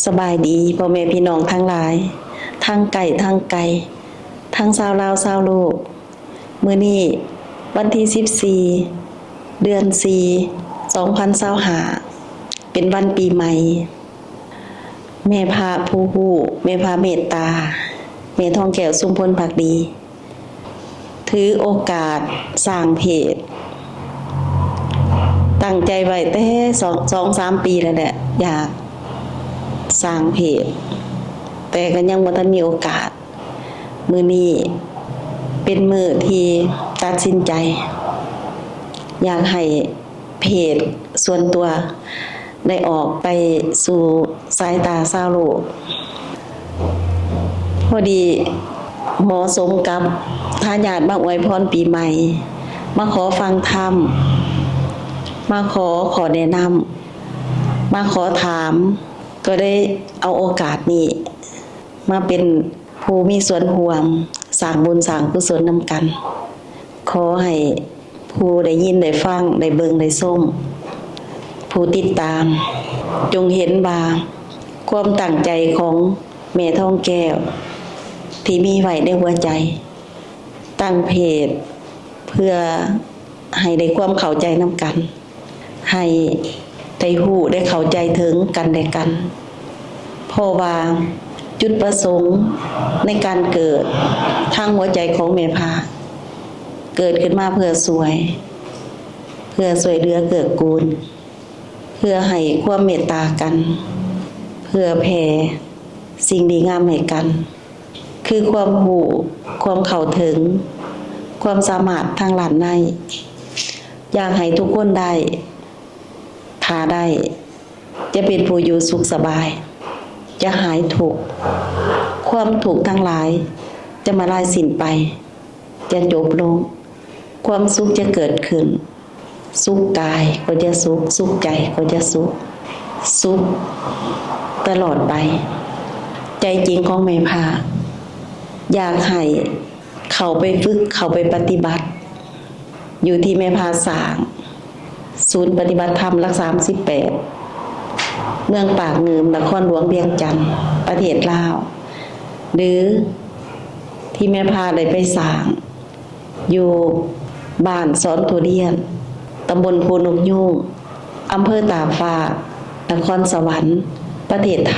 ສະບາຍດີພໍ່ແມ່ພີ່ນ້ອງທັງຫຼາຍ ທັງໃກ້ທັງໄກ ທັງຊາວລາວຊາວໂລກ. ມື້ນີ້ວັນທີສິບສີ່ ເດືອນສີ່ ສອງພັນຊາວຫ້າ ເປັນວັນປີໃໝ່. ແມ່ພະຜູ້ຮູ້ ແມ່ພະເມດຕາ ແມ່ທອງແກ້ວ ຊຸມພົນພັກດີ ຖືໂອກາດສ້າງເພຈ ຕັ້ງໃຈໄວ້ແຕ່ສອງ ສອງສາມປີແລ້ວແຫຼະ ຢາກສ້າງເພຈ ແຕ່ກໍຍັງບໍ່ທັນມີໂອກາດ. ມື້ນີ້ເປັນມື້ທີ່ຕັດສິນໃຈ ຢາກໃຫ້ເພຈສ່ວນຕົວ ໄດ້ອອກໄປສູ່ສາຍຕາຊາວໂລກ. ພໍດີເໝາະສົມກັບທາຍາດມາອວຍພອນປີໃໝ່ ມາຂໍຟັງທຳ ມາຂໍຂໍ້ແນະນຳ ມາຂໍຖາມ ກໍໄດ້ເອົາໂອກາດນີ້ມາເປັນຜູ້ມີສ່ວນຮ່ວມສ້າງບຸນສ້າງກຸສົນນຳກັນ. ຂໍໃຫ້ ຜູ້ໄດ້ຍິນໄດ້ຟັງ ໄດ້ເບິ່ງໄດ້ຊົມ ຜູ້ຕິດຕາມ ຈົ່ງເຫັນວ່າຄວາມຕັ້ງໃຈຂອງແມ່ທອງແກ້ວ ທີ່ມີໄວ້ໃນຫົວໃຈ ຕັ້ງເພຈເພື່ອໃຫ້ໄດ້ຄວາມເຂົ້າໃຈນຳກັນ ໃຫ້ໄດ້ຮູ້ໄດ້ເຂົ້າໃຈເຖິງກັນແລະກັນ. ເພາະວ່າຈຸດປະສົງໃນການເກີດທາງຫົວໃຈຂອງແມ່ພະ ເກີດຂຶ້ນມາເພື່ອຊ່ວຍ ເພື່ອຊ່ວຍເຫຼືອເກື້ອກູນ ເພື່ອໃຫ້ຄວາມເມດຕາກັນ ເພື່ອແຜ່ສິ່ງດີງາມໃຫ້ກັນ ຄືຄວາມຮູ້ ຄວາມເຂົ້າເຖິງ ຄວາມສາມາດທາງດ້ານໃນ. ຢາກໃຫ້ທຸກຄົນໄດ້ ຖ້າໄດ້ ຈະເປັນຜູ້ຢູ່ສຸກສະບາຍ ຈະຫາຍທຸກ ຄວາມທຸກທັງຫຼາຍຈະມາລາຍສິ້ນໄປ ຈະຈົບລົງ ຄວາມສຸກຈະເກີດຂຶ້ນ ສຸກກາຍກໍຈະສຸກ ສຸກໃຈກໍຈະສຸກ ສຸກຕະຫຼອດໄປ. ໃຈຈິງຂອງແມ່ພະ ຢາກໃຫ້ເຂົ້າໄປຝຶກ ເຂົ້າໄປປະຕິບັດ ຢູ່ທີ່ແມ່ພະສ້າງ ສູນປະຕິບັດທຳຫຼັກສາມສິບແປດ ເມືອງປາກງື່ມ ນະຄອນຫຼວງວຽງຈັນ ປະເທດລາວ ຫຼື ທີ່ແມ່ພະໄດ້ໄປສ້າງຢູ່ບ້ານສອນທຸລຽນ ຕຳບົນພູນົກຍູງ ອຳເພີຕາກຟ້າ ນະຄອນສະຫວັນ ປະເທດໄທ.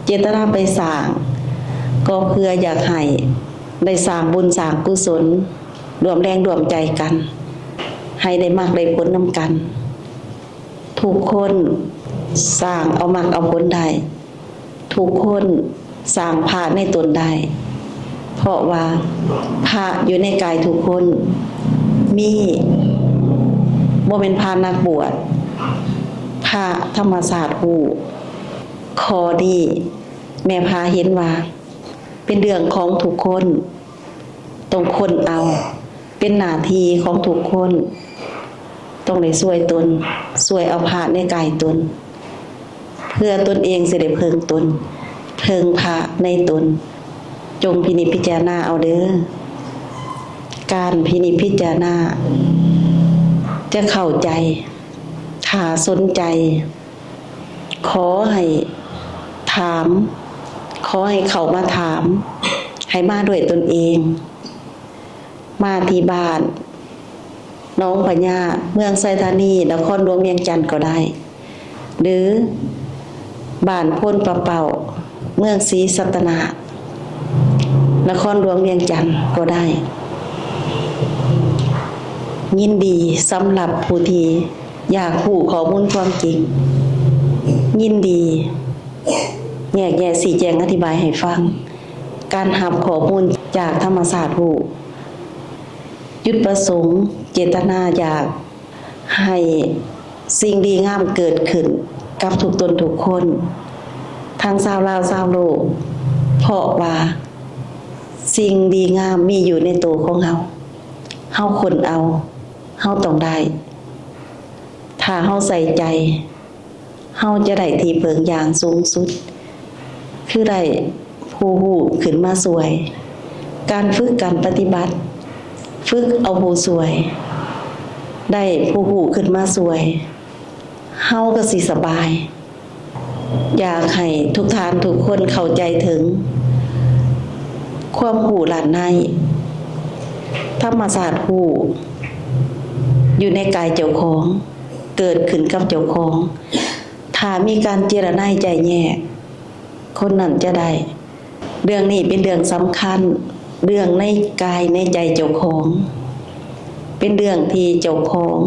ເຈດຕະນາໄປສ້າງ ກໍເພື່ອຢາກໃຫ້ໄດ້ສ້າງບຸນສ້າງກຸສົນ ຮ່ວມແຮງຮ່ວມໃຈກັນ ໃຫ້ໄດ້ມັກໄດ້ຜົນນຳກັນ. ທຸກຄົນສ້າງເອົາມັກເອົາຜົນໄດ້ ທຸກຄົນສ້າງພະໃນຕົນໄດ້ ເພາະວ່າພະຢູ່ໃນກາຍທຸກຄົນ ມີ ບໍ່ແມ່ນພະນັກບວດ ພະທຳມະຊາດຮູ້. ຂໍ້ນີ້ແມ່ພະເຫັນວ່າເປັນເລື່ອງຂອງທຸກຄົນ ຕ້ອງຄົ້ນເອົາ ເປັນໜ້າທີ່ຂອງທຸກຄົນ ຕ້ອງໄດ້ຊ່ວຍຕົນ ຊ່ວຍເອົາພະໃນກາຍຕົນ ເພື່ອຕົນເອງຊິໄດ້ເພິ່ງຕົນ ເພິ່ງພະໃນຕົນ. ຈົ່ງພິນິດພິຈາລະນາເອົາເດີ້ ການພິນິດພິຈາລະນາຈະເຂົ້າໃຈ. ຖ້າສົນໃຈ ຂໍໃຫ້ຖາມ ຂໍໃຫ້ເຂົ້າມາຖາມ ໃຫ້ມາດ້ວຍຕົນເອງ ມາທີ່ບ້ານໜອງພະຍາ ເມືອງໄຊທານີ ນະຄອນຫຼວງວຽງຈັນກໍໄດ້ ຫຼື ບ້ານໂພນປະເປົ້າ ເມືອງສີສັດຕະນາກ ນະຄອນຫຼວງວຽງຈັນກໍໄດ້. ຍິນດີສຳລັບຜູ້ທີ່ ຢາກຮູ້ຂໍ້ມູນຄວາມຈິງ ຍິນດີແຍກແຍະຊີ້ແຈງອະທິບາຍໃຫ້ຟັງ. ການຮັບຂໍ້ມູນຈາກທຳມະຊາດຮູ້ ຈຸດປະສົງເຈດຕະນາຢາກໃຫ້ສິ່ງດີງາມເກີດຂຶ້ນກັບທຸກຕົນທຸກຄົນ ທັງຊາວລາວຊາວໂລກ ເພາະວ່າສິ່ງດີງາມມີຢູ່ໃນໂຕຂອງເຮົາ ເຮົາຄົ້ນເອົາ ເຮົາຕ້ອງໄດ້ ຖ້າເຮົາໃສ່ໃຈ ເຮົາຈະໄດ້ທີ່ເພິ່ງຢ່າງສູງສຸດ ຄືໄດ້ຜູ້ຮູ້ຂຶ້ນມາຊ່ວຍ ການຝຶກການປະຕິບັດ ຝຶກເອົາຜູ້ຊ່ວຍ ໄດ້ຜູ້ຮູ້ຂຶ້ນມາຊ່ວຍ ເຮົາກໍຊິສະບາຍ ຢາກໃຫ້ທຸກທ່ານທຸກຄົນເຂົ້າໃຈເຖິງຄວາມຮູ້ລ້ານໃນ, ທຳມະຊາດຮູ້ຢູ່ໃນກາຍເຈົ້າຂອງ, ເກີດຂຶ້ນກັບເຈົ້າຂອງ. ຖ້າມີການເຈລະໄນໃຈແຍກ, ຄົນນັ້ນຈະໄດ້. ເລື່ອງນີ້ເປັນເລື່ອງສຳຄັນ, ເລື່ອງໃນກາຍໃນໃຈເຈົ້າຂອງ, ເປັນເລື່ອງທີ່ເຈົ້າຂອງ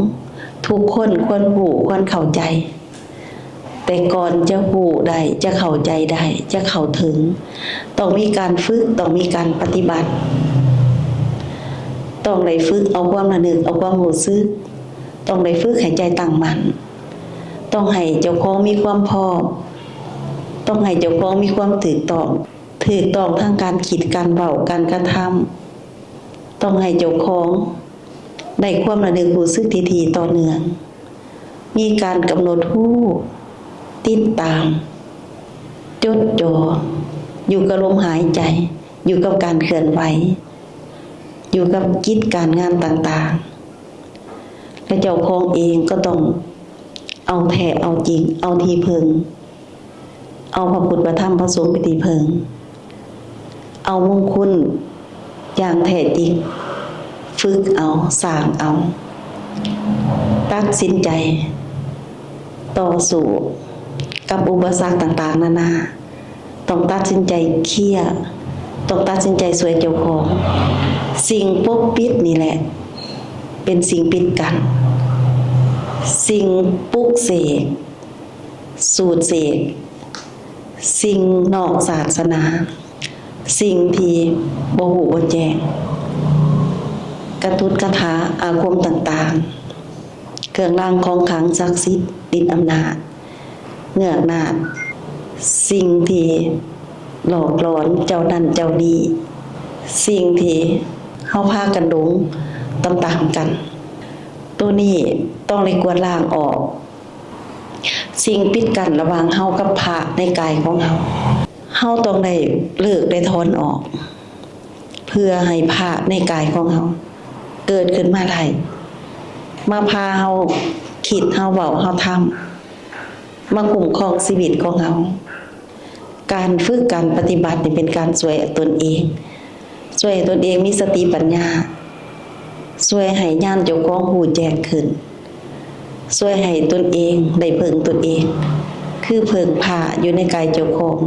ທຸກຄົນຄວນຮູ້ຄວນເຂົ້າໃຈ. ແຕ່ກ່ອນຈະຮູ້ໄດ້, ຈະເຂົ້າໃຈໄດ້, ຈະເຂົ້າເຖິງ, ຕ້ອງມີການຝຶກ, ຕ້ອງມີການປະຕິບັດ, ຕ້ອງໄດ້ຝຶກເອົາຄວາມລະນຶກ, ເອົາຄວາມຮູ້ສຶກ, ຕ້ອງໄດ້ຝຶກໃຫ້ໃຈຕັ້ງໝັ້ນ, ຕ້ອງໃຫ້ເຈົ້າຂອງມີຄວາມພ້ອມ, ຕ້ອງໃຫ້ເຈົ້າຂອງມີຄວາມຖືກຕ້ອງ, ຖືກຕ້ອງທາງການຄິດ, ການເວົ້າ, ການກະທຳ, ຕ້ອງໃຫ້ເຈົ້າຂອງໄດ້ຄວາມລະນຶກຮູ້ສຶກທີ່ດີຕໍ່ເນື່ອງ, ມີການກຳນົດຮູ້, ຕິດຕາມ, ຈົດຈ່ອ ຢູ່ກັບລົມຫາຍໃຈ, ຢູ່ກັບການເຄື່ອນໄຫວ, ຢູ່ກັບກິດການງານຕ່າງໆ ແລະ ເຈົ້າຂອງເອງກໍຕ້ອງເອົາແທ້ເອົາຈິງ, ເອົາທີ່ເພິ່ງ, ເອົາພະພຸດພະທຳພະສົງເປັນທີ່ເພິ່ງ, ເອົາມຸງຄຸນຢ່າງແທ້ຈິງ, ຝຶກເອົາ, ສ້າງເອົາ, ຕັດສິນໃຈຕໍ່ສູ້ກັບອຸປະສັກຕ່າງໆນານາ, ຕ້ອງຕັດສິນໃຈເຄຍ, ຕ້ອງຕັດສິນໃຈຊ່ວຍເຈົ້າຂອງ. ສິ່ງປົກປິດນີ້ແຫຼະ ເປັນສິ່ງປິດກັ້ນ, ສິ່ງປຸກເສກ, ສູດເສກ, ສິ່ງນອກສາສະໜາ, ສິ່ງທີ່ບໍ່ຮູ້ບໍ່ແຈ້ງ, ກະຕຸດກະຖາອາຄົມຕ່າງໆ, ເຄື່ອງລາງຂອງຂລັງສັກສິດ, ລິດອຳນາດ, ເງືອກນາດ, ສິ່ງທີ່ຫຼອກຫຼອນເຈົ້ານັ້ນເຈົ້ານີ້, ສິ່ງທີ່ເຮົາພາກັນຫຼົງຕາມໆກັນ, ໂຕນີ້ຕ້ອງໄດ້ກວດລ້າງອອກ. ສິ່ງປິດກັ້ນລະຫວ່າງເຮົາກັບພະໃນກາຍຂອງເຮົາ, ເຮົາຕ້ອງໄດ້ເລີກໄດ້ຖອນອອກ ເພື່ອໃຫ້ພະໃນກາຍຂອງເຮົາເກີດຂຶ້ນມາໄດ້, ມາພາເຮົາຄິດ, ເຮົາເວົ້າ, ເຮົາທຳ, ມາຄຸ້ມຄອງຊີວິດຂອງເຮົາ. ການຝຶກ, ການປະຕິບັດນີ້ເປັນການຊ່ວຍຕົນເອງ, ຊ່ວຍໃຫ້ຕົນເອງມີສະຕິປັນຍາ, ຊ່ວຍໃຫ້ຍານເຈົ້າຂອງຮູ້ແຈ້ງຂຶ້ນ, ຊ່ວຍໃຫ້ຕົນເອງໄດ້ເພິ່ງຕົນເອງ, ຄືເພິ່ງພາຢູ່ໃນກາຍເຈົ້າຂອງ.